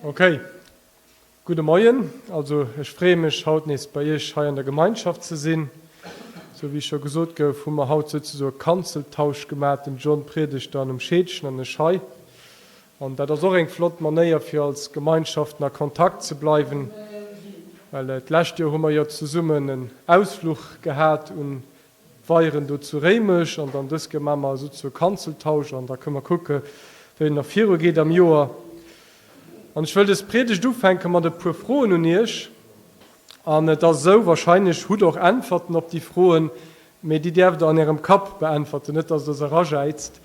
Ok, gudde Moien. Also ech freeë mech haut nees bei Iech hei an der Gemeinschaft ze sinn. Sou wéi scho gesot gouf, hu mer haut souzesoe Kanzeltausch gemaat, den John priedegt dann um Scheedgen an ech hei. An dat ass och eng flott Manéier fir als Gemeinschaften a Kontakt ze bleiwen, well d'lescht Joer hu mer jo zesummen en Ausfluch gehat un d'Weieren do zu Réimech an dann dës Kéier maache mer souzesoe Kanzeltausch an da kënne mer kucke wéi et nach viru geet am Joer. An ech wëll dës Priedegt ufänke mat e puer Froen un Iech. An et ass esou, wahrscheinlech hutt Der och Äntwerten op déi Froen, mee déi däerft Der an Ärem Kapp beäntwerten, net datt Der se erajäizt,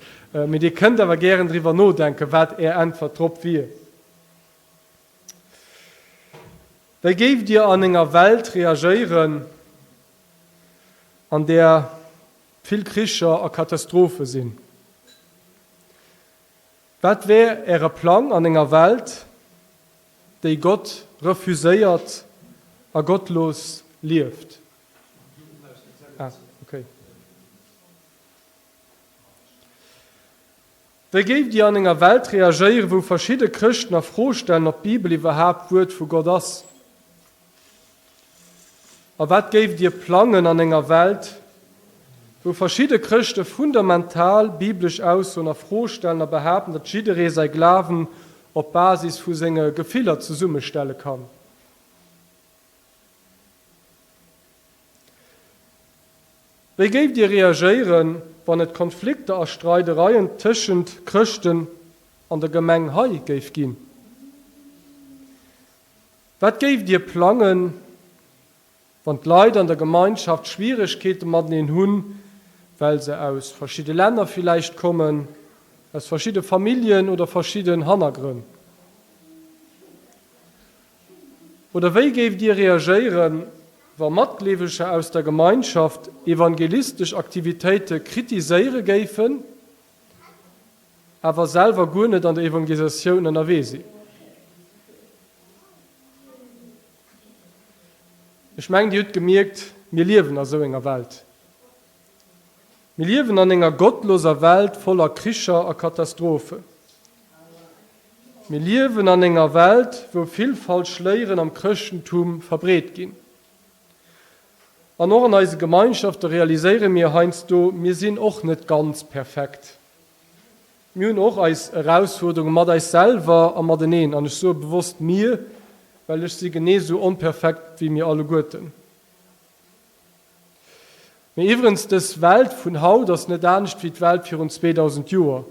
mee Dir kënnt awer gären driwwer nodenken, wat Är Äntwert drop wier. Wéi géift Dir an enger Welt reagéieren, an där vill Kricher a Katastrophe sinn? Wat wär Äre Plang an enger Welt, déi Gott refuséiert a gottlos lieft? Ah, okay. Wéi géift Dir an enger Welt reagéieren, wou verschidde Chrëschten a Fro stellen, ob d'Bibel iwwerhaapt d'Wuert vu Gott ass? A wat géift Dir plangen an enger Welt, wou verschidde Chrëschte fundamental biblesch Aussoen a Fro stellen a behaapten, datt jidderee säi Glawen op Basis vu senge Gefiller zesummestelle kann? Wéi géift Dir reagéieren, wann et Konflikter a Streidereien tëschent Chrëschten an der Gemeng hei géif ginn? Wat géift Dir plangen, wann d'Leit an der Gemeinschaft Schwieregkeete mateneen hunn, well se aus verschidde Länner villäicht kommen, aus verschidde Familljen oder verschidden Hannergrënn? Oder wéi géift Dir reagéieren, wa Matgleeweger aus der Gemeinschaft evangelistesch Aktivitéite kritiséiere géifen, awer selwer guer net an der Evangelisatioun ënnerwee sinn? Ech mengen, Dir hutt gemierkt, mir liewen a sou enger Welt. Mir liewen an enger gottloser Welt voller Kricher a Katastrophen. Mir liewen an enger Welt, wou vill falsch Léieren am Chrëschtentum verbreet ginn. An och an eise Gemeinschafte realiséiere mir heiansdo, mir sinn och net ganz perfekt. Mir hunn och eis Erausfuerderunge mat eis selwer a mateneen. An ech soe bewosst mir, well ech si genee esou onperfekt wéi mir alleguerten. Mee iwwerens, dës Welt vun haut ass net anescht wéi d'Welt virun 2000 Joer.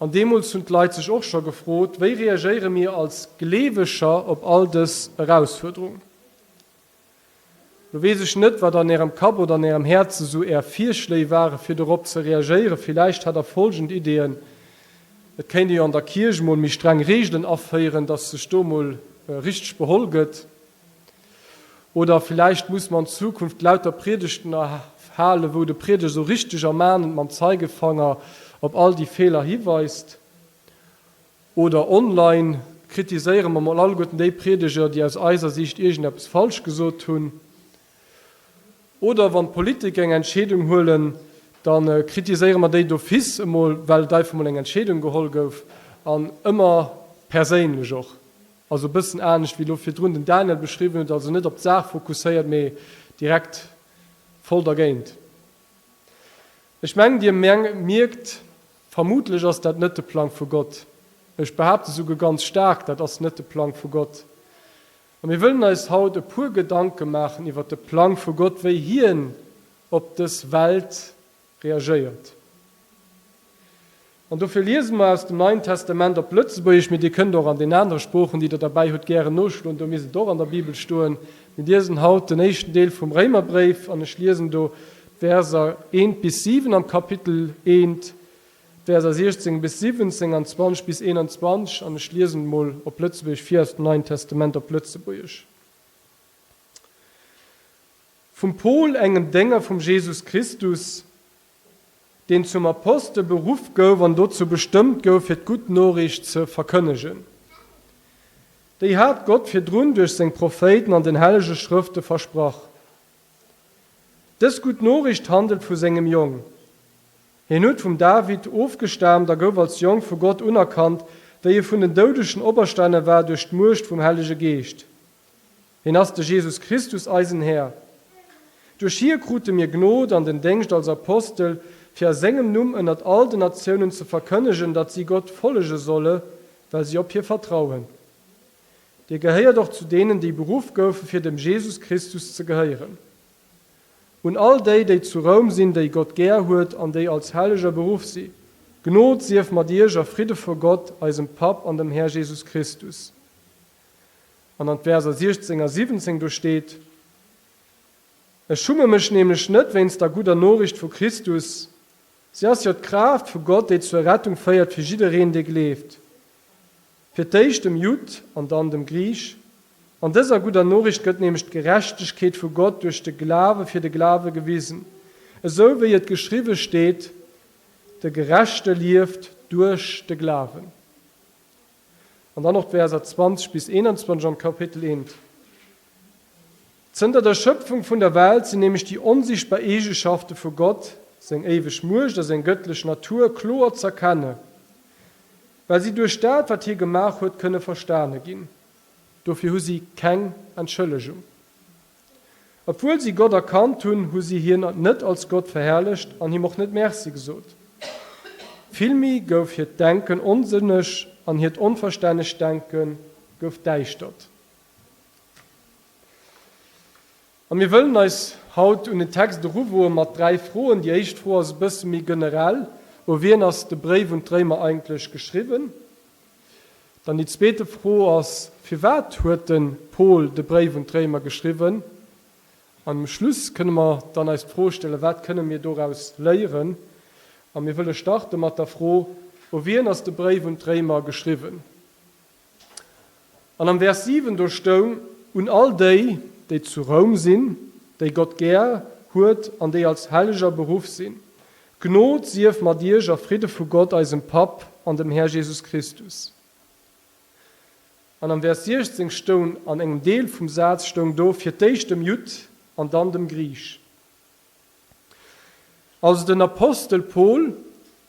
An deemools hunn d'Leit sech och scho gefrot, Wéi reagéiere mir als Gleeweger op all dës Erausfuerderung? Lo weess ech net, wat an Ärem Kapp oder an Ärem Häerz esou Är Virschléi ware fir dorop ze reagéieren. Villäicht hat Der folgend Ideeën, Et kéint ee jo an der Kierch emol méi streng Reegelen aféieren, dass sech do emol richteg beholl gëtt. Oder villäicht muss mer an Zukunft lauter Priedegten halen, wou de Priedeger sou richteg ermahnend mam Zeigefanger op all déi Feeler hiweist. Oder online kritiséiere mer mol alleguerten déi Priedeger, déi aus eiser Siicht iergendeppes falsch gesot hunn. Oder wann d'Politiker eng Entscheedung huelen, da kritiséiere mer déi d'office emol, well et einfach mol eng Entscheedung geholl gouf. An ëmmer perséinlech och. Also e bëssen anescht wéi elo virdrun den Daniel beschriwwen huet, also net op d'Saach fokusséiert, mee direkt voll dergéint. Ech mengen dir mierkt, vermutlech ass dat net de Plang vu Gott. Ech behaapte souguer ganz staark, dat ass net de Plang vu Gott. A mir wëllen eis haut e puer Gedanke maachen iwwer de Plang vu Gott, wéi hien op dës Welt reagéiert. An dofir liese mer aus dem Neien Testament op Lëtzebuergesch, mee Dir kënnt och an den anere Sproochen, déi Der derbäi hutt, gären noschloen, do misst et och an der Bibel stoen. Mir liesen haut den éischten Deel vum Réimerbréif an ech liesen do d'Verser 1 bis 7 am Kapitel 1, d'Verser 16 bis 17 an 20 bis 21 an ech liesen emol op Lëtzebuergesch vir aus dem Neien Testament op Lëtzebuergesch. Vum Paul, engem Dénger vum Jesus Christus, deen zum Apostel beruff gouf an dozou bestëmmt gouf, fir d'gutt Noriicht ze verkënnegen. Déi hat Gott virdrun duerch seng Prophéiten an den hellege Schrëfte versprach. Dës gutt Noriicht handelt vu sengem Jong. Hien huet vum David ofgestaamt a gouf als Jong vu Gott unerkannt, Wéi e vun den Doudegen operstane war duerch d'Muecht vum Hellege Geescht. Hien ass de Jesus Christus, eisen Här. Duerch hie krute mir Gnod an den Déngscht als Apostel, fir a sengem Numm ënnert all den Natiounen ze verkënnegen, datt si Gott follege solle, well si op hie vertrauen. Dir gehéiert och zu deenen, déi beruff goufe fir dem Jesus Christus ze gehéieren. Un all déi, déi zu Roum sinn, déi Gott gär huet an déi als Helleger beruff si, Gnod sief mat iech a Fridde vu Gott, eisem Papp an dem Här Jesus Christus. An an d'Verser 16 a 17, do steet, Ech schumme mech nämlech net wéinst der gudder Noriicht vu Christus, si ass jo d'Kraaft vu Gott, déi zur Rettung féiert fir jiddereen, dee gleeft, fir d'éischt dem Judd an dann dem Griich. An dëser gudder Noriicht gëtt nämlech d'Gerechtegkeet vu Gott duerch de Glawe fir de Glawe gewisen, esou wéi et geschriwwe steet, De Gerechte lieft duerch de Glawen. An dann och d'Verser 20 bis 21 am Kapitel 1. Zënter der Schëpfung vun der Welt sinn nämlech déi onsichtbar Eegeschafte vu Gott, seng éiweg Muecht a seng gëttlech Natur, kloer z'erkenne, well si duerch dat, wat hie gemaach huet, kënne verstane ginn. Dofir hu si keng Entschëllegung. Obwuel si Gott erkannt hunn, hu si hien net als Gott verherrlecht an him och net Merci gesot. Villméi gouf hiert Denken onsënneg an hiert onverstännegt Denke gouf däischtert. A mir wëllen eis haut un den Text eruwoe mat 3 Froen. Déi éischt Fro ass e bësse méi generell, U wien ass de Bréif un d'Réimer eigentlech geschriwwen? Dann déi zweete Fro ass, Firwat huet de Paul de Bréif un d'Réimer geschriwwen? An um Schluss kënne mer dann eis d'Fro stellen, Wat kënne mir doraus léieren? A mir wëlle starte mat der Fro, U wien ass de Bréif un d'Réimer geschriwwen? An am Vers 7 do stoung, Un all déi, déi zu Roum sinn, déi Gott gär huet an déi als Helleger beruff sinn, Gnod sief mat iech a Fridde vu Gott, eisem Papp, an dem Här Jesus Christus. An am Vers 16 stoung, an engem Deel vum Saz stoung do, fir d'éischt dem Judd an dann dem Griich. Also den Apostel Paul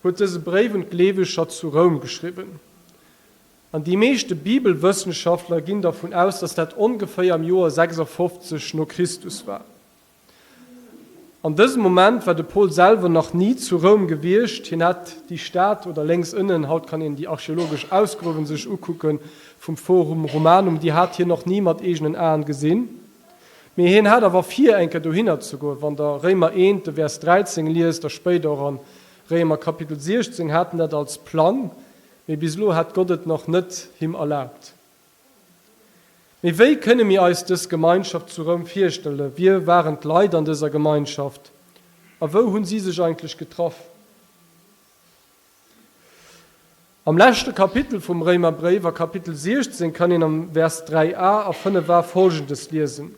huet dëse Bréif un d'Gleeweger zu Roum geschriwwen. An déi meeschte Bibelwëssenschaftler ginn dervun aus, datt dat ongeféier am Joer 56 no Christus war. An dësem Moment war de Paul selwer nach ni zu Roum gewiescht. Hien hat déi Stad, oder lénks ënnen, haut kann een déi archeologesch Ausgruewen sech ukucken, vum Forum Romanum, déi hat hien och ni mat eegenen Aen gesinn. Mee hien hat awer vir, eng Kéier dohinner ze goen. Wann Der Réimer 1, de Vers 13 liest, a spéider och an Réimer Kapitel 16, hat en dat als Plang, mee bis elo hat Gott et nach net him erlaabt. Mee wéi kënne mir eis dës Gemeinschaft zu Roum virstelle? Wie waren d'Leit an dëser Gemeinschaft a wou hunn si sech eigentlech getraff? Am leschte Kapitel vum Réimerbréif, a Kapitel 16, kann een am Vers 3a a 5a Folgendes liesen,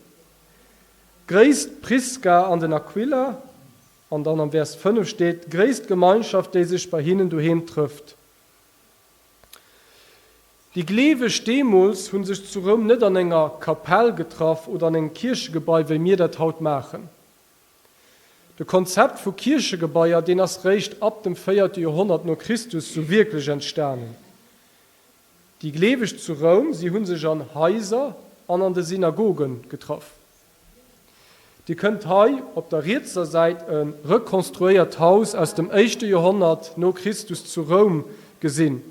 Gréisst d'Priska an den Aquila, an dann am Vers 5 steet, Gréisst d'Gemeinschaft, déi sech bei hinnen doheem trëfft. Déi Gleeweg deemools hu sech zu Roum net an enger Kapell getraff oder an engem Kierchegebai, wéi mir dat haut maachen. De Konzept vu Kierchegebaier, deen ass réischt ab dem véierte Joerhonnert no Christus sou wierklech entstanen. Déi Gleeweg zu Roum, si hu sech an Haiser an an de Synagogen getraff. Dir kënnt hei op der rietser Säit e rekonstruéiert Haus aus dem éischte Joerhonnert no Christus zu Roum gesinn.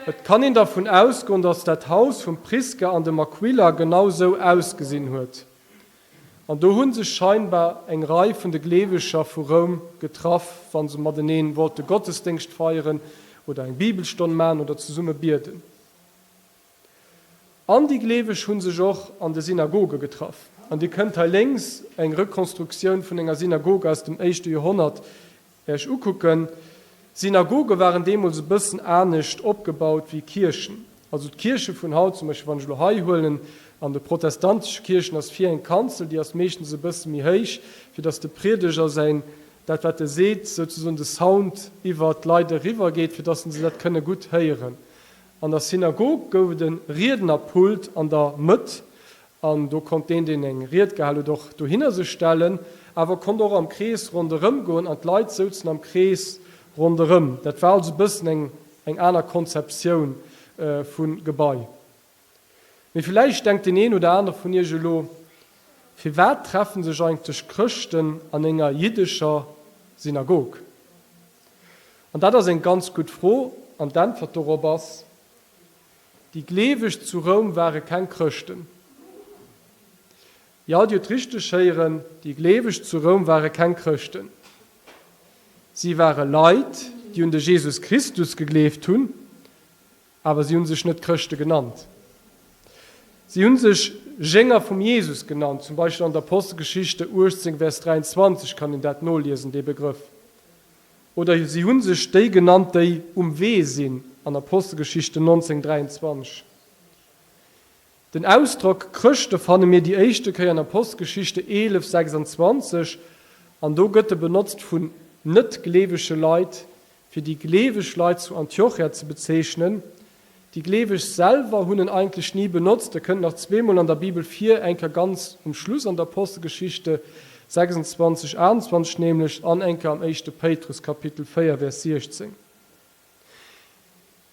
Et kann een dervun ausgoen, datt dat Haus vum Prisca an dem Aquila genau sou ausgesinn huet. An do hu sech scheinbar eng Rei vun de Gleeweger vu Roum getraff, wa se mateneen wollte Gottesdéngscht feieren oder eng Bibelstonn maachen oder zesumme bieden. An déi Gleeweg hu sech och an de Synagoge getraff. An Dir kënnt hei lénks eng Rekonstruktioun vun enger Synagoge aus dem éischte Joerhonnert Äech ukucken. Synagoge waren deemools e bëssen anescht opgebaut wéi Kierchen. Also d'Kierche vun haut, zum Beispill wann ech elo hei huelen, an de protestantesche Kierchen ass vir eng Kanzel, déi ass meeschtens e bësse méi héich, fir datt de Priedeger säin, dat wat e seet, souzesoen de Sound iwwer d'Leit eriwwer geet, fir datt se dat kënne gutt héieren. An der Synagog gouf et e Riednerpult an der Mëtt An do konnt deen, deen eng Ried gehal huet, och dohinner sech stellen, awer konnt och am Krees ronderëm goen an d'Leit souzen am Krees ronderëm. Dat war also e bëssen eng, eng aner Konzeptioun. vu Gebai. Mee villäicht denkt deen een oder anere vun iech elo, Firwat treffen sech eigentlech Chrëschten an enger jiddescher Synagog? An dat ass eng ganz gutt Fro, an d'Äntwert dorop ass, Déi Gleeweg zu Roum ware keng Chrëschten. Jo, Dir hutt richteg héieren, déi Gleeweg zu Roum ware keng Chrëschten. Si ware Leit, déi un de Jesus Christus gegleeft hunn, awer si hu sech net Chrëschte genannt. Si hu sech Jénger vum Jesus genannt, zum Beispill an der Apostelgeschichte 18, Vers 23 kann een dat noliesen, dee Begrëff. Oder si hu sech déi genannt, déi um Wee sinn, an Apostelgeschichte 19, 23. Den Ausdrock Chrëschte fanne mir déi éischte Kéier an Apostelgeschichte 11, 26, an do gëtt e benotzt vun net-gleewege Leit, fir déi gleeweg Leit zu Antiochia ze bezeechnen. Déi Gleeweg selwer hunn en eigentlech ni benotzt. E kënnt nach zweemol an der Bibel vir, eng Kéier ganz um Schluss an der Apostelgeschichte 26, 28 nämlech, an eng Kéier am éischte Péitrus Kapitel 4, Vers 16.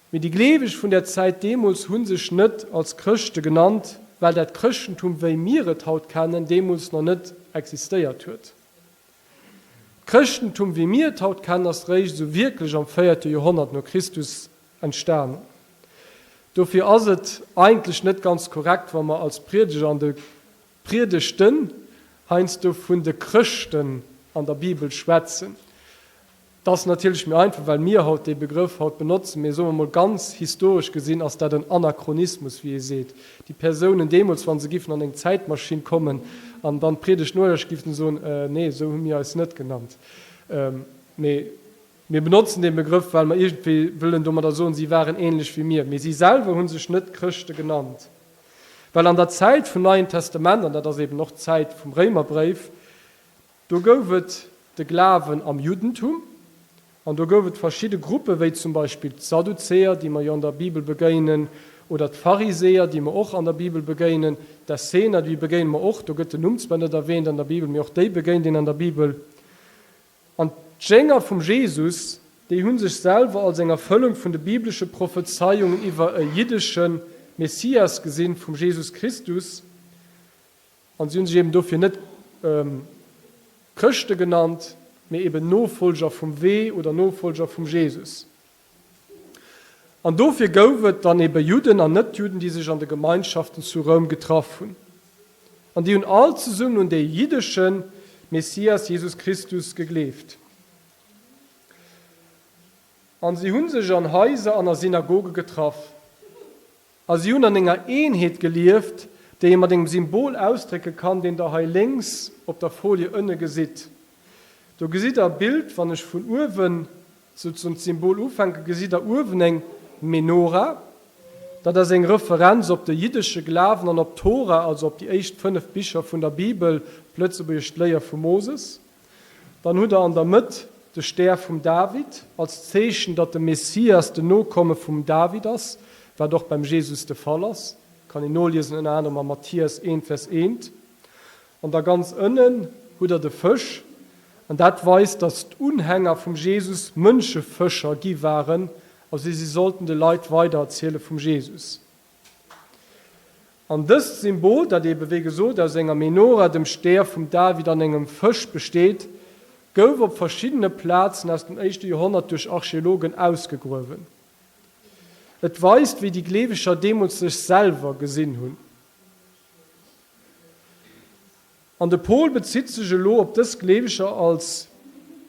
Mee déi Gleeweg vun der Zäit deemools hu sech net als Chrëschte genannt, well dat Chrëschtentum, wéi mir et haut kennen, deemools nach net existéiert huet. D'Chrëschtentum, wéi mir et haut kennen, ass réischt esou wierklech am véierte Joerhonnert no Christus entstanen. Dofir ass et eigentlech net ganz korrekt, wa mer als Priedeger an de Priedegten heiansdo vun de Chrëschten an der Bibel schwätzen. Et ass natierlech méi einfach, well mir haut dee Begrëff haut benotzen, mee soe mer mol, ganz historesch gesinn ass dat en Anachronismus, wéi ee seet. Déi Persounen deemools, wa se giffen an eng Zäitmaschinn kommen an dann d'Priedegt nolauschteren, giffen se soen, Nee, esou hu mir eis net genannt. Mee mir benotzen dee Begrëff, well mer iergendwéi wëllen domadder soen, si waren ähnlech wéi mir. Mee si selwer hu sech net Chrëschte genannt. Well an der Zäit vum Neien Testament, an dat ass eben och d'Zäit vum Réimerbréif, Do gouf et de Glawen am Juddentum an do gouf et verschidde Gruppe wéi zum Beispill d'Sadduzäer, déi mer jo an der Bibel begéinen, oder d'Pharisäer, déi mer och an der Bibel begéinen, d'Essener, déi begéine mer och, do gëtt den Numm zwar net erwähnt an der Bibel, mee och déi begéint een an der Bibel. An d'Jénger vum Jesus, déi hu sech selwer als eng Erfëllung vun de biblesche Prophezeiungen iwwer e jiddesche Messias gesinn, vum Jesus Christus. An si hunn sech eben dofir net Chrëschte genannt, mee eben Nofolger vum Wee oder Nofolger vum Jesus. An dofir gouf et dann ebe Judden an Net-Judden, déi sech an de Gemeinschaften zu Roum getraff hunn. An déi hunn all zesummen un dee jiddesche Messias Jesus Christus gegleeft. An si hunn sech an Haiser an a Synagoge getraff. A si hunn an enger Eenheet gelieft, déi ee mat engem Symbol ausdrécke kann, deen Der hei lénks op der Folie ënne gesitt. Do gesitt Der e Bild, wann ech vun uewen souzesoen d'Symbol ufänken, gesitt Der uewen eng Menora. Dat ass eng Referenz op de jiddesche Glawen an op d'Tora, also op déi éischt 5 Bicher vun der Bibel, op Lëtzebuergesch d'Léier vum Moses. Dann hutt der an der Mëtt de Stär vum David, als Zeechen, datt de Messias den Nokomme vum David ass, wat och beim Jesus de Fall ass, kann een noliesen ënner anerem am Mathias 1, Vers 1. An da ganz ënnen hutt der de Fësch, an dat weist, datt d'Unhänger vum Jesus Mënschefëscher gi waren, also si sollten de Leit weidererziele vum Jesus. An dëst Symbol, dat eebe wéi gesot aus enger Menora, dem Stär vum David an engem Fësch besteet, gouf op verschiddene Plazen aus dem éischte Joerhonnert duerch Archeologen ausgegruewen. Et weist, wéi déi Gleeweger deemools sech selwer gesinn hunn. An de Paul bezitt sech elo op dës Gleeweger als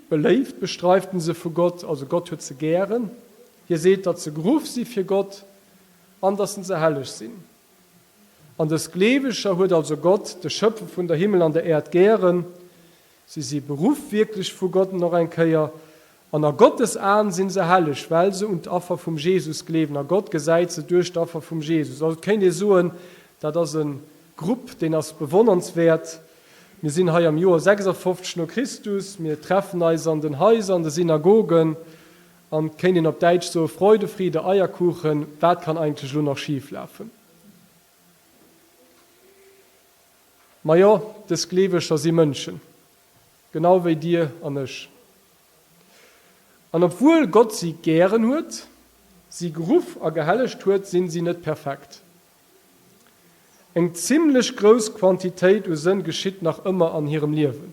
beléift, bestreift en se vu Gott, also Gott huet se gären. Hie seet, datt se geruff si fir Gott an datt se helleg sinn. An dës Gleeweger huet also Gott, de Schëpfer vun der Himmel an der Äerd, gären. Si si beruff wierklech vu Gott, nach eng Kéier, an a Gottes Aen sinn se helleg, well se un d'Affer vum Jesus gleewen a Gott gesäit se duerch d'Affer vum Jesus. Also et kéint ee soen, dat ass e Grupp, deen ass bewonnernswäert. Mir sinn hei am Joer 56 no Christus, mir treffen eis an den Haiser, an de Synagogen an, et kéint een op Däitsch soe, Freude, Friede, Eierkuchen, wat kann eigentlech elo nach schif lafen? Majo, dës Gleeweger si Mënschen, genau wéi dir an ech. An obwuel Gott si gären huet. si geruff a gehellegt huet, sinn si net perfekt. Eng zimlech grouss Quantitéit u Sënn geschitt nach ëmmer an hirem Liewen.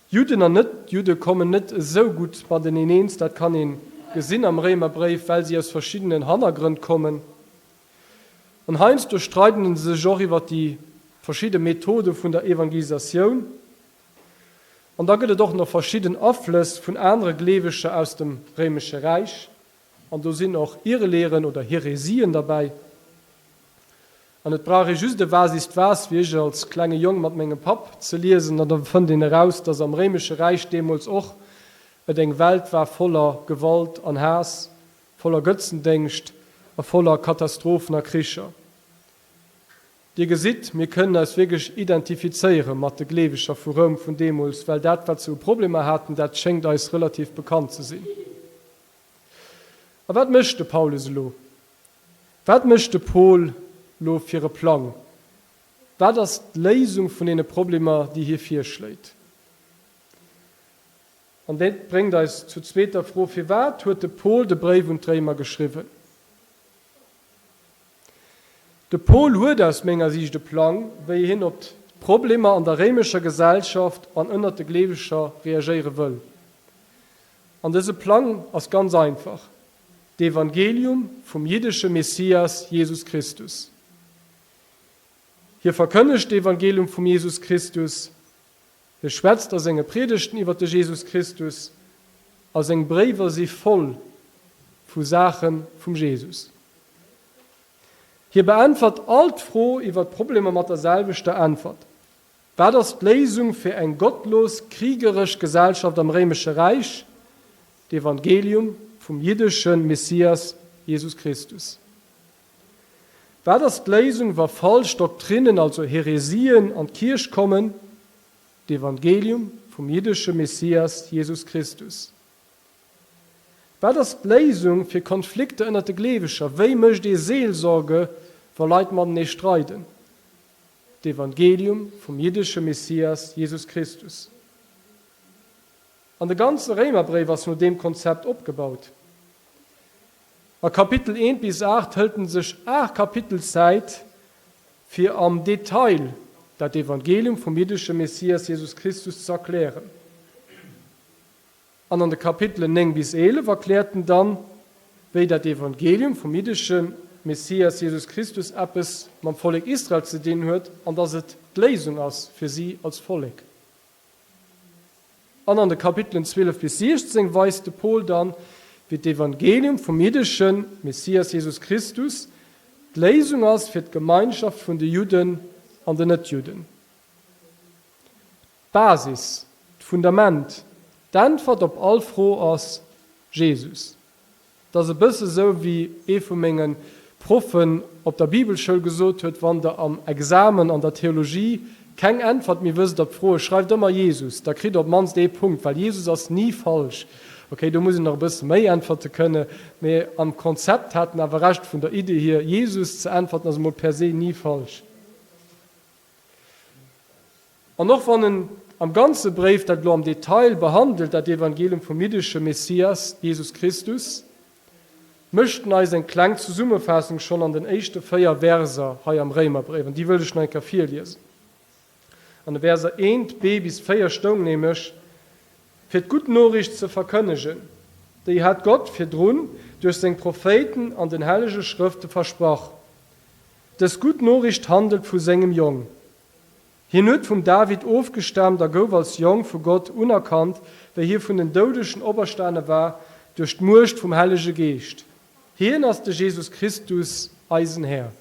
Judden an Net-Judde kommen net esou gutt mateneen eens, dat kann ee gesinn am Réimerbréif, well si aus verschiddenen Hannergrënn kommen. An heiansdo streiden se sech och iwwer déi verschidde Methode vun der Evangelisatioun. An da gëtt et och nach verschidden Aflëss vun anere Gleeweger aus dem Réimesche Räich. An do sinn och Irrlehren oder Häresien derbäi. An et brauch ee just e Was ist was, wéi ech als klenge Jong mat mengem Papp, ze liesen, an da fënnt een eraus, dass am Réimesche Räich deemools och et eng Welt war voller Gewalt an Haass, voller Götzendéngscht a voller Katastrophen a Kricher. Dir gesitt, mir kënnen eis wierklech identifizéiere mat de Gleeweger vu Roum vun deemools, well dat, wat se u Problemer haten, dat schéngt eis relativ bekannt ze sinn. A wat mécht de Paulus elo? Wat mécht de Paul lo fir e Plang? Wat ass d'Léisung vun deene Problemer, déi hie virschléit? An dat bréngt eis zur zweeter Fro, Firwat huet de Paul de Bréif un d'Réimer geschriwwen? De Paul huet aus menger Siicht e Plang, wéi hien op d'Problemer an der réimescher Gesellschaft an ënnert de Gleeweger reagéiere wëll. An dëse Plang ass ganz einfach, d'Evangelium vum jiddesche Messias Jesus Christus. Hie verkënnegt d'Evangelium vum Jesus Christus, Hie schwätzt a senge Priedegten iwwer de Jesus Christus a seng Bréiwer si voll vu Saache vum Jesus. Hie beäntwert all d'Fro iwwer d'Problemer mat der selwechter Äntwert, Wat ass d'Léisung fir eng gottlos, kriegeresch Gesellschaft am Réimesche Räich? D'Evangelium vum jiddesche Messias Jesus Christus. Wat ass d'Léisung, wa falsch Doktrinnen, also Häresien, an d'Kierch kommen? D'Evangelium vum jiddesche Messias Jesus Christus. Wat ass d'Léisung fir Konflikter ënnert de Gleeweger? Wéi mécht ee Seelsorge, wa Leit matenee streiden? D'Evangelium vum jiddesche Messias Jesus Christus. An de ganze Réimerbréif ass no deem Konzept opgebaut. A Kapitel 1 bis 8 hëlt en sech 8 Kapitel Zäit, fir am Detail dat Evangelium vum jiddesche Messias Jesus Christus ze erklären. An an de Kapitelen 9 bis 11 erkläert en dann, wéi dat Evangelium vum jiddesche Messias Jesus Christus eppes mam Vollek Israel ze dinn huet an dass et d'Léisung ass fir si als Vollek. An an de Kapitelen 12 bis 16 weist de Paul dann, wéi d'Evangelium vum jiddesche Messias Jesus Christus d'Léisung ass fir d'Gemeinschaft vun de Judden an den Net-Judden. D'Basis, d'Fundament, d'Äntwert op all Fro ass Jesus. Et ass e bësse sou, wéi ee vu menge Proffen op der Bibelschoul gesot huet, Wann der am Examen an der Theologie keng Äntwert méi wësst op d'Froe, schreift ëmmer Jesus, da kritt der op d'mannst ee Punkt, well Jesus ass ni falsch. Ok, do muss een nach e bësse méi äntwerte kënne, mee am Konzept hat en awer Recht, vun der Idee hier, Jesus ze äntwerten ass emol per se ni falsch. An och wann en am ganze Bréif dat elo am Detail behandelt, dat Evangelium vum jiddesche Messias, Jesus Christus, mécht en eis eng kleng Zesummefaassung schonn an den éischte 4 Verser hei am Réimerbréif. An déi wëll ech nach eng Kéier virliesen. An de Verser 1 b bis 4 stoung nämlech, Fir d'gutt Noriicht ze verkënnegen, déi hat Gott virdrun duerch seng Prophéiten an den hellege Schrëfte versprach. Dës gutt Noriicht handelt vu sengem Jong. Hien huet vum David ofgestaamt a gouf als Jong vu Gott unerkannt, wéi hie vun den Doudegen operstane war duerch d'Muecht vum Hellege Geescht. Hien ass de Jesus Christus, eisen Här.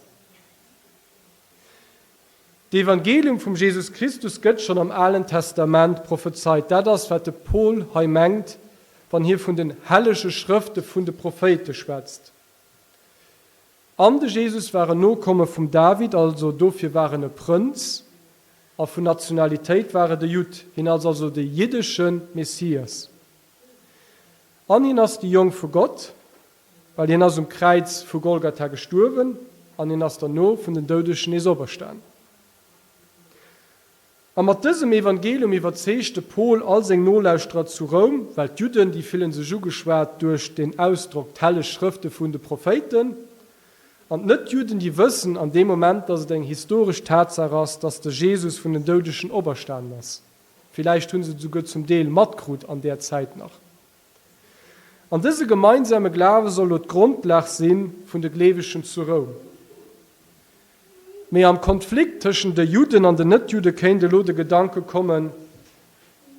D'Evangelium vum Jesus Christus gëtt schonn am Alen Testament prophezeit. Dat ass, wat de Paul hei mengt, wann hie vun den hellege Schrëfte vun de Prophéite schwätzt. An de Jesus war en Nokomme vum David, also dofir war en e Prënz, a vun Nationalitéit war et e Judd, hien ass also de jiddesche Messias. An hien ass de Jong vu Gott, well hien ass um Kräiz vu Golgatha gestuerwen an hien ass derno vun den Doudegen nees operstan. A mat dësem Evangelium iwwerzeegt de Paul all seng Nolauschterer zu Roum, well d'Judden, déi fillen sech ugeschwat duerch den Ausdrock d'helleg Schrëfte vun de Prophéiten, an d'Net-Judden, déi wëssen an deem Moment, datt et eng historesch Tatsaach ass, datt de Jesus vun den Doudegen operstanen ass. Villäicht hu se et esouguer zum Deel matkrut an där Zäit nach. An dëse gemeinsame Glawe soll elo d'Grondlag si vun de Gleewegen zu Roum. Mee am Konflikt tëschent de Judden an den Net-Judde kéint elo de Gedanke kommen,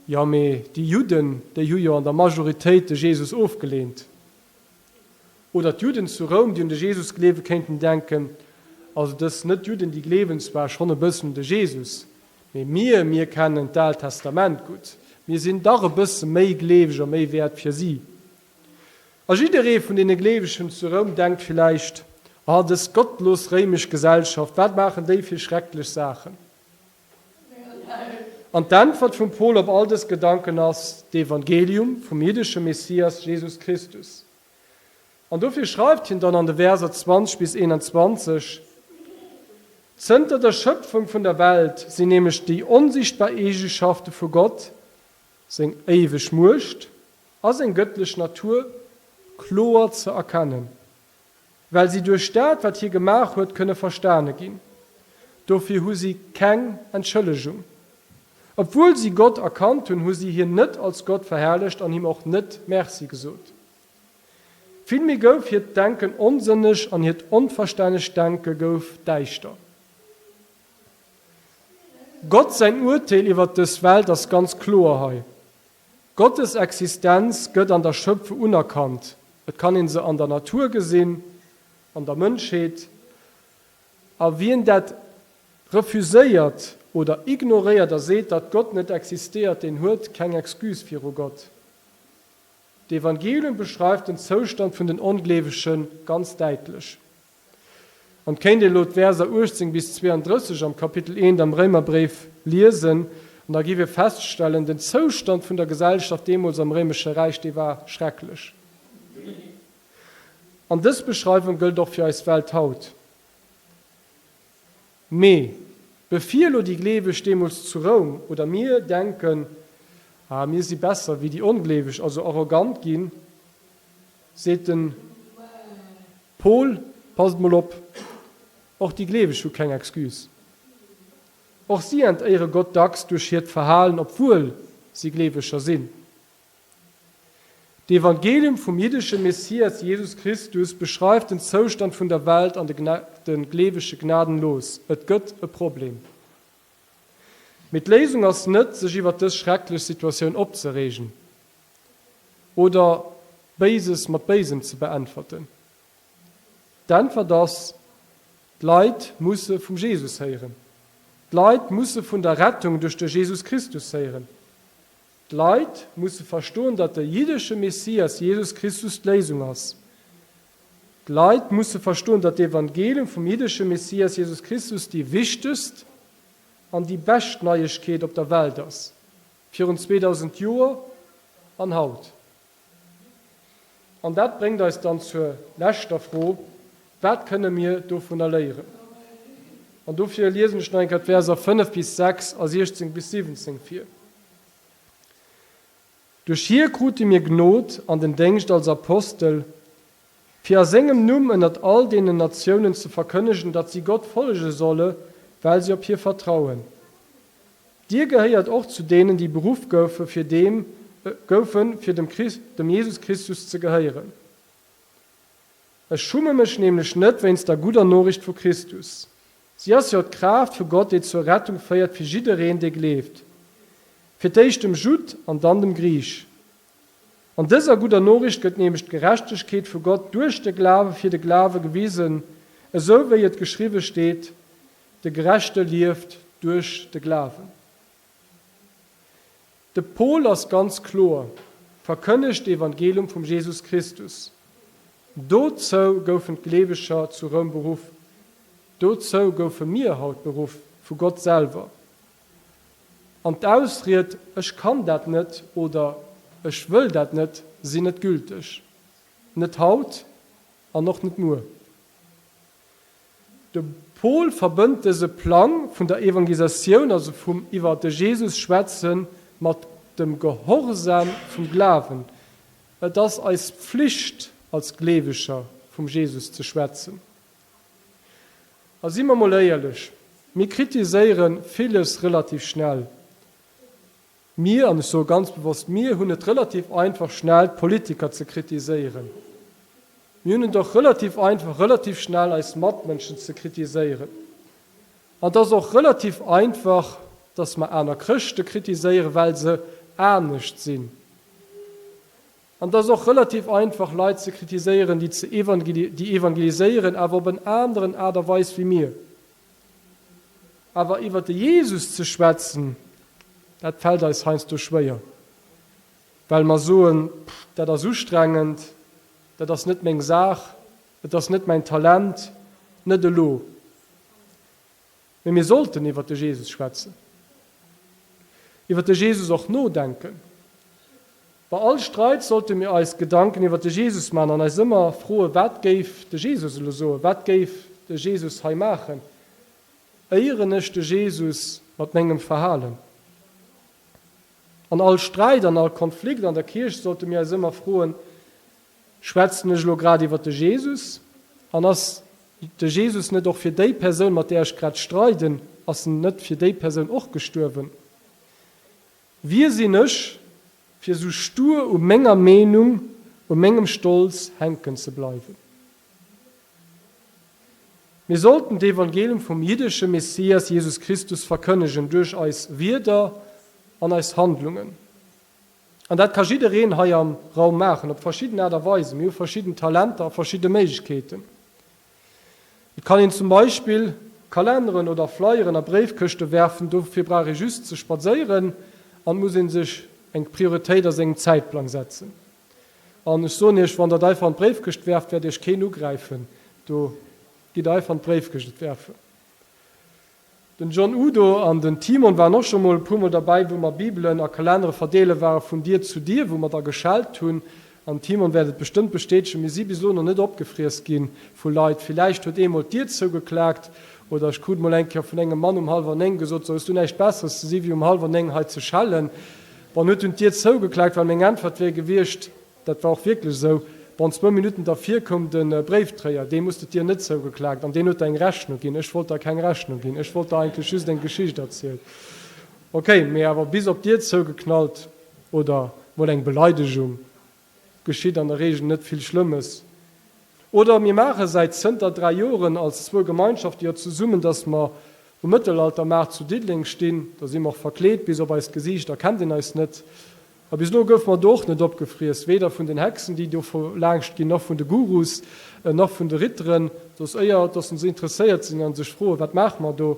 Jo, mee déi Judden, déi hu jo an der Majoritéit de Jesus ofgeleent. Oder d'Judden zu Roum, déi un de Jesus gleewen, kéinten denken, Also dës Net-Judden, déi gleewen zwar schonn e bëssen un de Jesus, mee mir, mir kennen d'Aalt Testament gutt, mir sinn dach e bësse méi gleeweg a méi wäert fir si. A jidderee vun deene Gleewegen zu Roum denkt villäicht, Ah, dës gottlos réimesch Gesellschaft, wat maachen déi fir schrecklech Saachen? An d'Äntwert vum Paul op all dës Gedanken ass, d'Evangelium vum jiddesche Messias Jesus Christus. An dofir schreift hien dann an de Verser 20 bis 21, Zënter der Schëpfung vun der Welt sinn nämlech déi onsichtbar Eegeschafte vu Gott, seng éiweg Muecht a seng gëttlech Natur, kloer ze erkennen, well si duerch dat, wat hie gemaach huet, kënne verstane ginn. Dofir hu si keng Entschëllegung. Obwuel si Gott erkannt hunn, hu si hien net als Gott verherrlecht an him och net Merci gesot. Villméi gouf hiert Denken onsënneg an hiert onverstännegt Denke gouf däischter. Gott säin Urteel iwwert dës Welt ass ganz kloer hei. Gottes Existenz gëtt an der Schöpfu unerkannt, et kann een se an der Natur gesinn, an der Mënschheet, a wien dat refuséiert oder ignoréiert a seet, datt Gott net existéiert, deen huet keng Excuse viru Gott. D'Evangelium beschreift den Zoustand vun den Ongleewege ganz däitlech. An et kéint ee elo d'Verser 18 bis 32 am Kapitel 1 am Réimerbréif liesen, an da géif ee feststellen, den Zoustand vun der Gesellschaft deemools am Réimesche Räich, dee war schrecklech. An dës Beschreiwung gëllt och fir eis Welt haut. Mee bevir elo déi Gleeweg deemools zu Roum oder mir denken, ah mir si besser wéi déi Ongleeweg, also arrogant ginn, seet de. Paul, Passt mol op, och déi Gleeweg hu keng Excuse. Och si entéiere Gott dacks duerch hiert Verhalen, obwuel si Gleeweger sinn. D'Evangelium vum jiddesche Messias Jesus Christus beschreift den Zoustand vun der Welt an de Gleewege gnadenlos, Et gëtt e Problem. Mee d'Léisung ass net, sech iwwer dës schrecklech Situatioun opzereegen. Oder Béises mat Béisem ze beäntwerten? D'Äntwert ass, D'Leit musse vum Jesus héieren. D'Leit musse vun der Rettung duerch de Jesus Christus héieren. D'Leit musse verstoen, datt de jiddesche Messias Jesus Christus d'Léisung ass. D'Leit musse verstoen, datt d'Evangelium vum jiddesche Messias Jesus Christus déi wichtegst an déi bescht Neiegkeet op der Welt ass. Virun 2000 Joer an haut. An dat bréngt eis dann zur leschter Fro, Wat kënne mir dovunner léieren? An dofir liesen ech nach eng Kéier d'Verser 5 bis 6 a 16 bis 17 vir. Duerch hie krute mir Gnod an den Déngscht als Apostel, fir a sengem Numm ënnert all deenen Natiounen ze verkënnegen, datt si Gott follege solle, well si op hie vertrauen. Dir gehéiert och zu deenen, déi beruff goufe fir deem goufen, fir dem dem Jesus Christus ze gehéieren. Ech schumme mech nämlech net wéinst der gudder Noriicht vu Christus. Si ass jo d'Kraaft vu Gott, déi zur Rettung féiert fir jiddereen, dee gleeft, fir d'éischt dem Judd an dann dem Griich. An dëser gudder Noriicht gëtt nämlech d'Gerechtegkeet vu Gott duerch de Glawe fir de Glawe gewisen, esou wéi et geschriwwe steet, De Gerechte lieft duerch de Glawen. De Paul ass ganz kloer, Verkënnegt d'Evangelium vum Jesus Christus. Dozou goufen d'Gleeweger zu Roum beruff. Dozou goufe mir haut beruff, vu Gott selwer. An d'Ausried Ech kann dat net oder Ech wëll dat net sinn net gülteg. Net haut an och net muer. De. Paul verbënnt dëse Plang vun der Evangelisatioun, also vum iwwer de Jesus schwätzen, mat dem Gehorsam vum Glawen. Et ass eis Pflicht als Gleeweger vum Jesus ze schwätzen. A si mer mol éierlech, mir kritiséiere villes relativ schnell. Mir, an ech soe ganz bewosst mir, hunn et relativ einfach schnell d'Politiker ze kritiséieren. Mir hunn et och relativ einfach relativ schnell eis Matmënschen ze kritiséieren. An et ass och relativ einfach, dass mer aner Chrëschte kritiséieren, well se anescht sinn. An et ass och relativ einfach Leit ze kritiséieren, déi ze déi evangeliséieren, awer op en aneren Aart a Weis wéi mir. Awer iwwer de Jesus ze schwätzen, dat fält eis heiansdo schwéier, well mer soen, Pff, dat ass ustrengend, dat ass net meng Saach, et ass net mäin Talent, net elo. Mee mir sollten iwwer de Jesus schwätzen, iwwer de Jesus och nodenken. Bei all Streit sollte mir eis Gedanken iwwer de Jesus man an eis ëmmer froen, Wat géif de Jesus elo soen? Wat géif de Jesus hei maachen? Éieren ech de Jesus mat mengem Verhalen? An all Sträit an all Konflikt an der Kierch sollte mir eis ëmmer froen, Schwätzen ech elo grad iwwer de Jesus? An ass de Jesus net och fir déi Persoun, mat där ech grad streiden, ass en net fir déi Persoun och gestuerwen? Wie sinn ech, fir sou stur u menger Meenung, u mengem Stolz hänken ze bleiwen? Mir sollten d'Evangelium vum jiddesche Messias Jesus Christus verkënnegen duerch eis Wierder an eis Handlungen. An dat ka jiddereen hei am Raum maachen, op verschidden Aart a Weisen. Mir hu verschidden Talenter a verschidde Méiglechkeeten. Et kann een zum Beispill Kalenneren oder Flyeren a Bréifkëschte werfen, dofir brauch ee just ze spadséieren an et muss ee sech eng Prioritéit a sengem Zäitplang setzen. An ech soen Iech, wann Der et einfach an d'Bréifkëscht werft, wäert Iech keen ugräifen. Do gitt Der einfach an d'Bréifkëscht et werfen. Den John Udo an den Timon waren och scho mol e puer mol derbäi, wou mer Bibelen a Kalennere verdeele ware vun Dier zu Dier, wou mer da geschellt hunn. An den Timon wäert et bestëmmt bestätegen, mir si bis elo nach net opgefriess gi vu Leit. Villäicht huet ee mol d'Dier zougeklaakt oder ech krut mol eng Kéier vun engem Mann um hallwer 9 gesot, So, hues du näischt Besseres ze si wéi um hallwer 9 hei ze schellen? Bon, huet dunn d'Dier zougeklaakt, well meng Äntwert wier gewiescht, Dat war och wierklech esou. Bon, zwou Minutten dervir koum de Bréiftréier, deem hues de d'Dier net zougeklaakt an deen huet der eng Rechnung ginn. Ech wollt der keng Rechnung ginn, ech wollt der eigentlech just eng Geschicht erzielen. Ok, mee awer bis op d'Dier zougeknallt oder mol eng Beleidegung geschitt an der Reegel net vill Schlëmmes. Oder mir maache säit zënter 3 Joren als zwou Gemeinschafte jo zesummen, dass mer um Mëttelaltermaart zu Diddeleng stinn. Da si mer och verkleet, bis op eist Gesiicht erkennt een eis net. A bis elo gouf mer do och net opgefriess, weder vun den Hexen, déi do laangscht ginn, nach vun de Gurus, nach vun de Ritteren. Dass éier dass se interesséiert sinn a sech froen, wat maache mer do?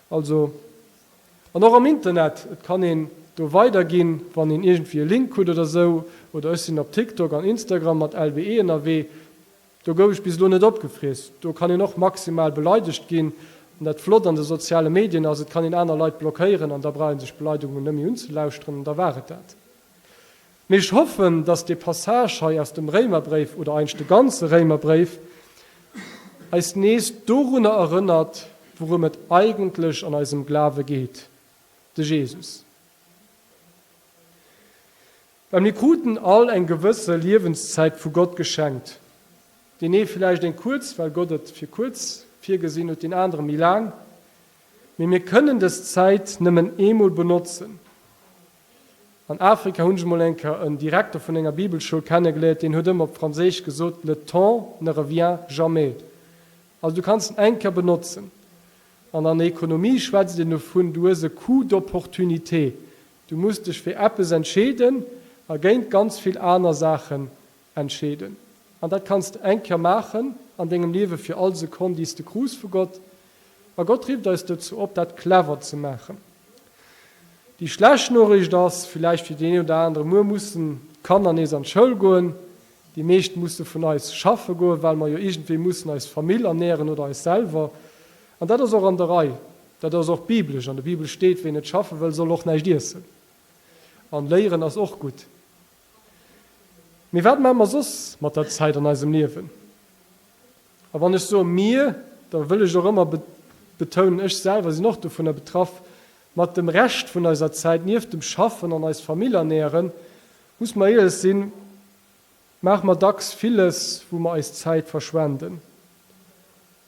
Also, an och am Internet, et kann een do weiderginn, wann een iergendwéi e Link huet oder esou. Oder ech sinn op TikTok an Instagram mat LBE ënnerwee. Do gouf ech bis elo net opgefriess. Do kann een och maximal beleidegt ginn. An dat Flott an de soziale Medien ass, et kann een aner Leit blockéieren an da brauch ee sech d'Beleidegungen net méi unzelauschteren an da war et dat. Mee ech hoffen, dass dee Passage hei aus dem Réimerbréif, oder eigentlech de ganze Réimerbréif, eis nees dorunner erënnert, wourëm et eigentlech an eisem Glawe geet, de Jesus. Well mir kruten all eng gewësse Liewenszäit vu Gott geschenkt. Deen ee villäicht eng kuerz, well Gott et fir kuerz virgesinn huet, deen anere méi laang. Mee mir kënnen dës Zäit nëmmen eemol benotzen. An Afrika hunn ech emol eng Kéier en Direkter vun enger Bibelschoul kennegeléiert, deen huet ëmmer op Franséisch gesot, Le temps ne revient jamais. Also du kanns en eng Kéier benotzen. An an der Ekonomie schwätzt een dovun, du hues e Coût d'opportunité. Du muss dech fir eppes entscheeden a géint ganz vill aner Saachen entscheeden. An dat kanns de eng Kéier maachen an dengem Liewe fir all Sekonn, déi s de krus vu Gott. A Gott rifft eis dozou op, dat clever ze maachen. Déi schlecht Noriicht ass villäicht fir deen een oder anere, Muer mussen d'Kanner nees an d'Schoul goen. Déi meescht musse vun eis schaffe goen, well mer jo iergendwéi mussen eis Famill ernären oder eis selwer. An dat ass och an der Rei. Dat ass och biblesch. An der Bibel steet, Ween net schaffe wëll, soll och näischt iessen. An léieren ass och gutt. Mee wat maache mer soss mat der Zäit an eisem Liewen? A wann ech soe mir, da wëll ech och ëmmer. betounen, ech selwer sinn och dovunner betraff, mat dem Rescht vun eiser Zäit, nieft dem Schaffen an eis Famill ernähren, muss mer éierlech sinn, maache mer dacks villes, wou mer eis Zäit verschwenden.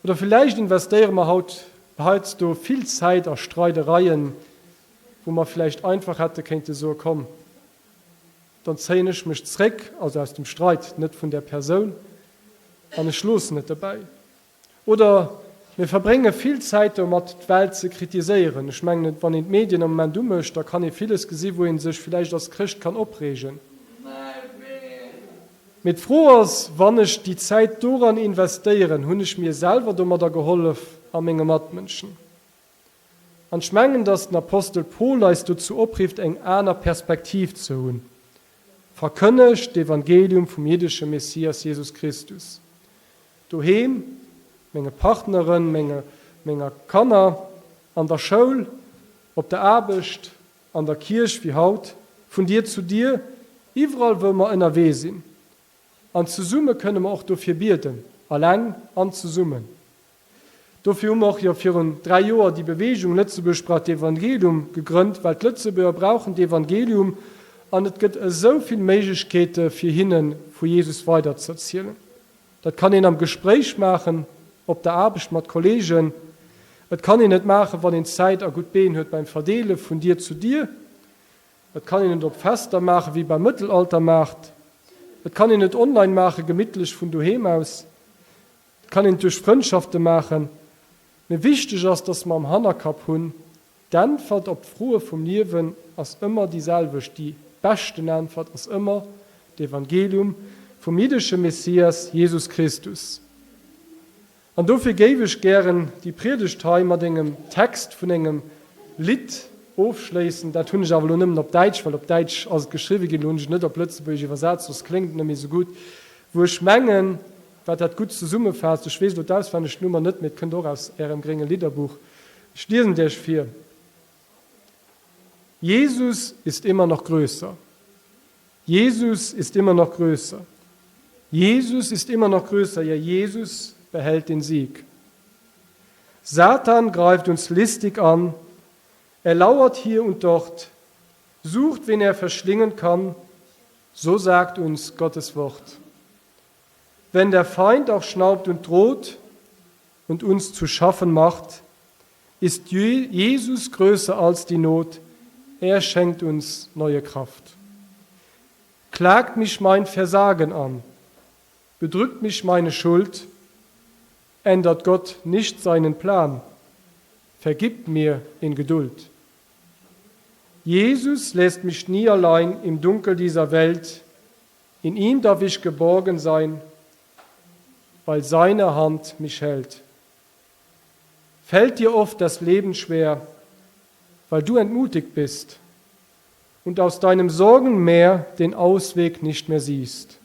Oder villäicht investéiere mer haut heiansdo vill Zäit a Streidereien, wou mer villäicht einfach hätte kéinte soe, komm, dann zéien ech mech zréck, also aus dem Streit, net vun där Persoun, an ech loossen et dobäi. Oder mir verbrénge vill Zäit domat, d'Welt ze kritiséieren. Ech mengen, wann een d'Medien am Moment umécht, da kann ee villes gesi wou ee sech villäicht als Chrëscht kann opreegen. Mee d'Fro ass, Wann ech déi Zäit doran investéieren, hunn ech mir selwer domadder gehollef a menge Matmënschen? An ech mengen, dass den Apostel Paul eis dozou oprifft, eng aner Perspektiv ze hunn, Verkënnegt d'Evangelium vum jiddesche Messias Jesus Christus. Doheem, menge Partneren, menge, menger Kanner, an der Schoul, op der Aarbecht, an der Kierch wéi haut, vun Dier zu Dier, iwwerall wou mer ënnerwee sinn. An zesumme kënne mer och dofir bieden, alleng an zesummen. Dofir hu mer och jo virun 3 Joer déi Beweegung Lëtzebuerg braucht d'Evangelium gegrënnt, well d'Lëtzebuerger brauchen d'Evangelium an et gëtt esou vill Méiglechkeete fir hinne vu Jesus weiderzeerzielen. Dat kann een am Gespréich maachen, op der Aarbecht mat Kollegen, et kann een et maachen, wann een Zäit a gutt Been huet beim Verdeele vun Dier zu Dier, et kann een et op Fester maachen, wéi beim Mëttelaltermaart, et kann een et online maachen, gemittlech vun doheem aus. Et kann een et duerch Frëndschafte maachen, mee wichteg ass, dass mer am Hannerkapp hunn, d'Äntwert op d'Froe vum Liewen ass ëmmer déi selwecht, déi beschten Äntwert ass ëmmer d'Evangelium vum jiddesche Messias Jesus Christus. An dofir géif ech gären déi Priedegt hei mat engem Text vun engem Lidd ofschléissen. Dat hunn ech awer elo nëmmen op Däitsch, well op Däitsch ass et geschriwwe ginn, elo hunn ech et net op Lëtzebuergesch iwwersat, soss kléngt et net méi esou gutt, wou ech mengen, Wat dat gutt zesummefaasst, ech weess elo d'auswenneg d'Nummer net, mee et kënnt och aus Ärem grénge Lidderbuch, ech liesen et Iech vir, Jesus ist immer noch größer, Jesus ist immer noch größer, Jesus ist immer noch größer, ja Jesus behält den Sieg. Satan greift uns listig an, er lauert hier und dort, sucht, wen er verschlingen kann, so sagt uns Gottes Wort. Wenn der Feind auch schnaubt und droht und uns zu schaffen macht, ist Jesus größer als die Not, er schenkt uns neue Kraft. Klagt mich mein Versagen an, bedrückt mich meine Schuld, ändert Gott nicht seinen Plan, vergibt mir in Geduld. Jesus lässt mich nie allein im Dunkel dieser Welt, In ihm darf ich geborgen sein, weil seine Hand mich hält. Fällt dir oft das Leben schwer, weil du entmutigt bist und aus deinem Sorgenmeer den Ausweg nicht mehr siehst.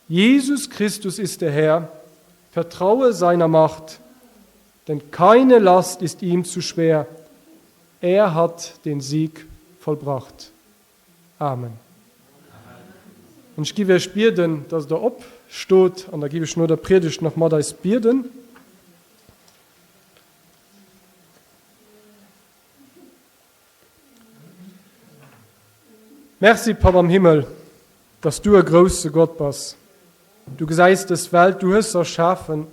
Jesus Christus ist der Herr, vertraue seiner Macht, denn keine Last ist ihm zu schwer. Er hat den Sieg vollbracht. Amen. An ech giff iech bieden, dass der opstot, an da giff ech no der Priedegt nach mat eis bieden. Merci, Papp am Himmel, dass du e grousse Gott bass. Du gesäis dës Welt, du hues se erschafen.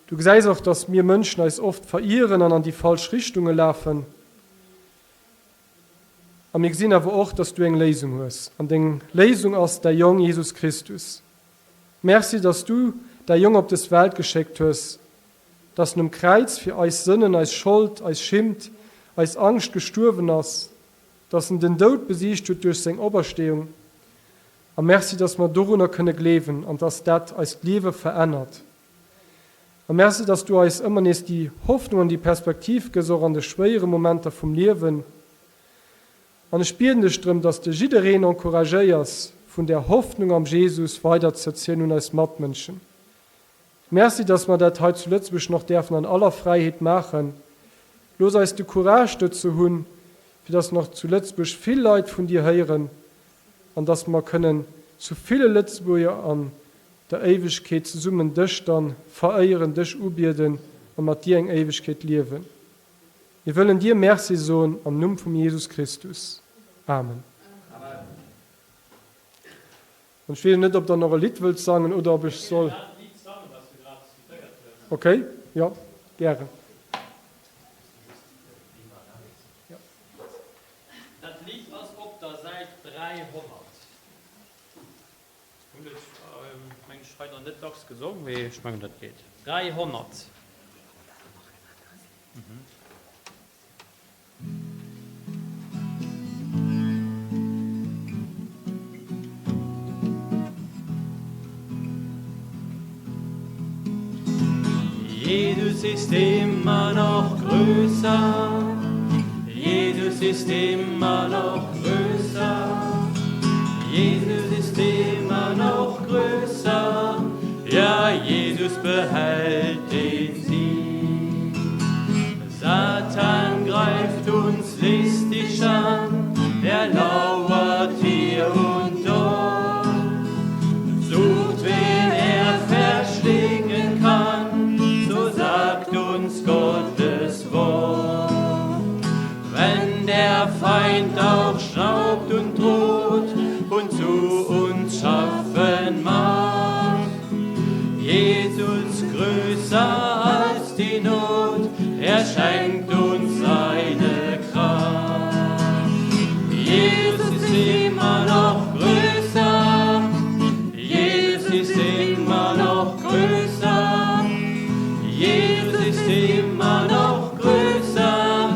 Du gesäis och, dass mir Mënschen eis oft verieren an an déi falsch Richtunge lafen. A mir gesinn awer och, dass du eng Léisung hues. An deng Léisung ass däi Jong Jesus Christus. Merci, dass du däi Jong op des Welt geschéckt hues, dass en um Kräiz fir eis Sënnen, eis Schold, eis Schimmt, eis Angscht gestuerwen ass, dass en den Doud besiegt huet duerch seng Opersteeung. A merci, dass mer dorunner kënne gleewen an dass dat eist Liewe verännert. A merci, dass du eis ëmmer nees déi Hoffnung an déi Perspektiv gëss, och an de schwéiere Momenter vum Liewen. An ech bieden dech drëm, dass de jiddereen encouragéiers, vun där Hoffnung am Jesus weiderzeerzielen un eis Matmënschen. Merci, dass mer dat hei zu Lëtzebuerg nach däerfen an aller Fräiheet maachen. Looss eis de Courage dozou hunn, fir dass nach zu Lëtzebuerg vill Leit vun dir héieren an dass mer kënnen zu ville Lëtzebuerger an der Éiwegkeet zesummen dech dann veréieren, dech ubieden. a mat dir eng Éiwegkeet liewen. Mir wëllen dir Merci soen am Numm vum Jesus Christus. Amen. An ech weess net, ob der nach e Lidd wëllt sangen oder ob ech soll. Okay, jo, gären. Dat Lidd ass op der Säit 300. Hunn et meng ech hei nach net dacks gesong, mee ech mengen dat geet. 300. Jesus ist immer noch größer. Jesus ist immer noch größer. Jesus ist immer noch größer. Ja, Jesus behält den Sieg. Satan greift uns listig an, er lauert hier und dort, sucht wen er verschlingen kann, so sagt uns Gottes Wort. Wenn der Feind auch schnaubt und droht und zu uns schaffen mag, Jesus größer als die Not, er schenkt uns seine Kraft. Jesus ist immer noch größer, Jesus ist immer noch größer, Jesus ist immer noch größer,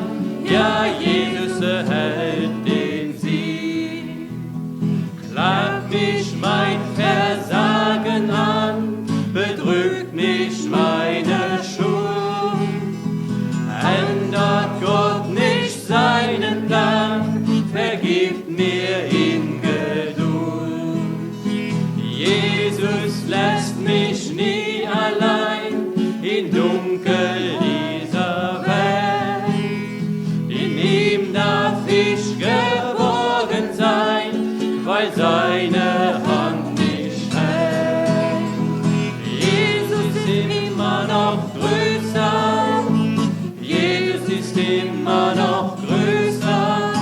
ja Jesus erhält den Sieg. Klagt mich mein Versagen an, bedrückt mich meine Schuld, ändert Gott nicht seinen Plan, vergibt mir in Geduld. Jesus lässt mich nie allein in Dunkel dieser Welt. In ihm darf ich geborgen sein, weil seine Hand mich hält. Jesus ist immer noch größer, Jesus ist immer noch größer,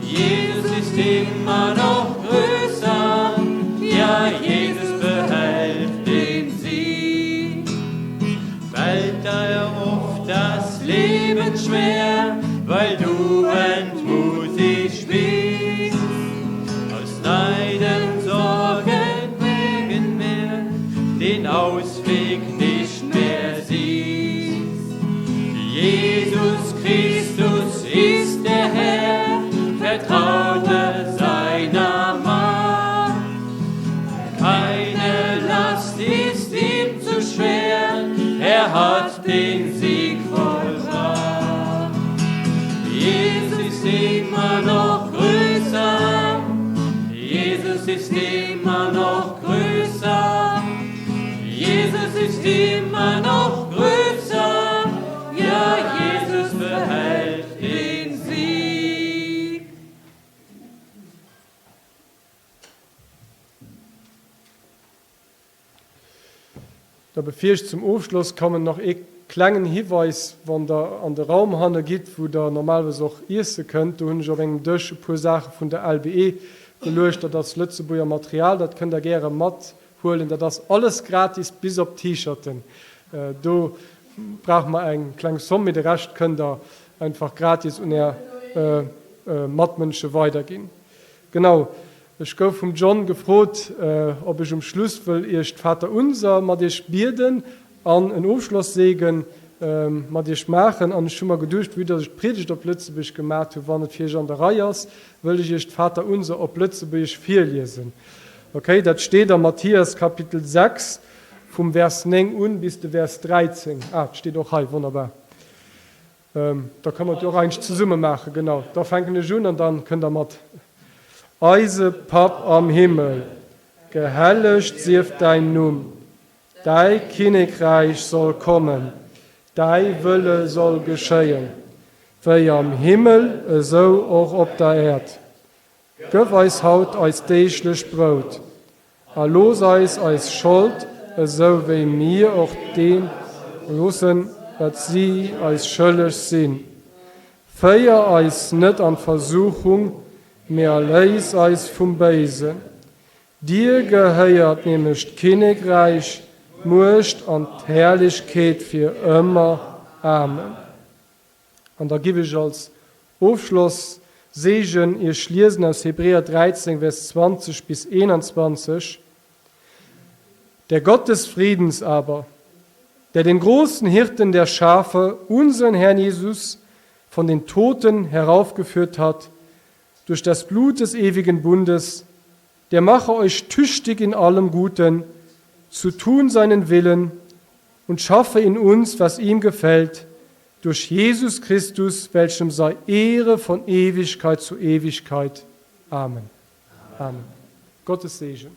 Jesus ist immer noch größer, ja, Jesus behält den Sieg. Fällt dir oft das Leben schwer, weil du entmutigt bist, aus deinen Sorgen wegen mehr den Ausweg nicht mehr siehst. Jesus Christus ist der Herr, vertraute seiner Macht. Keine Last ist ihm zu schwer, er hat den Sieg vollbracht. Jesus ist immer noch größer, Jesus ist immer noch größer, Jesus ist immer noch größer, ja, Jesus behält den Sieg. Da bevir ech zum Ofschloss kommen, nach ee klengen Hiweis, Wann der an de Raum hanne gitt, wou der normalerweis och iesse kënnt, do hunn ech op engem Dësch e puer Saache vun der LBE geluecht. Dat ass Lëtzebuerger Material, dat kënnt der gäre mathuelen. Dat ass alles gratis, bis op d'T-Shirten. Do brauche mer eng kleng Somm, mee de Rescht kënnt der einfach gratis un är Matmënsche weiderginn. Genau, ech gouf vum John gefrot, ob ech um Schluss wëll iech d'Vaterunser mat iech bieden an en Ofschlosssegen mat iech maachen. An ech hu mer geduecht, vue dass ech d'Priedegt op Lëtzebuergesch gemat hu, wann et fir iech an der Rei ass, wëll ech iech d'Vaterunser op Lëtzebuergesch virliesen. Ok, dat steet am Mathias Kapitel 6 vum Vers 9 un bis de Vers 13. Ah, et steet och hei, wonnerbar. Da kënne mer et jo och eigentlech zesumme maachen. Genau, da fänken ech un an da kënnt Der mat. Eise Papp am Himmel, gehellegt sief däin Numm. Däi Kinnekräich soll kommen, däi Wëlle soll geschéien, wéi am Himmel esou och op der Äerd. Gëff eis haut eist deeglech Brout, a looss eis eis Schold, esou wéi mir och deene loossen. wat si eis schëlleg sinn. Féier eis net an d'Versuchung, mee erléis eis vum Béisen. Dir gehéiert nämlech d'Kinnekräich, d'Muecht an d'Herrlechkeet fir ëmmer. Amen. An da giff ech als Ofschloss Seegen iech liesen aus Hebräer 13, Vers 20 bis 21, Der Gott des Friedens aber, der den großen Hirten der Schafe, unseren Herrn Jesus, von den Toten heraufgeführt hat, durch das Blut des ewigen Bundes, der mache euch tüchtig in allem Guten, zu tun seinen Willen und schaffe in uns, was ihm gefällt, durch Jesus Christus, welchem sei Ehre von Ewigkeit zu Ewigkeit. Amen. Amen. Gottes Segen.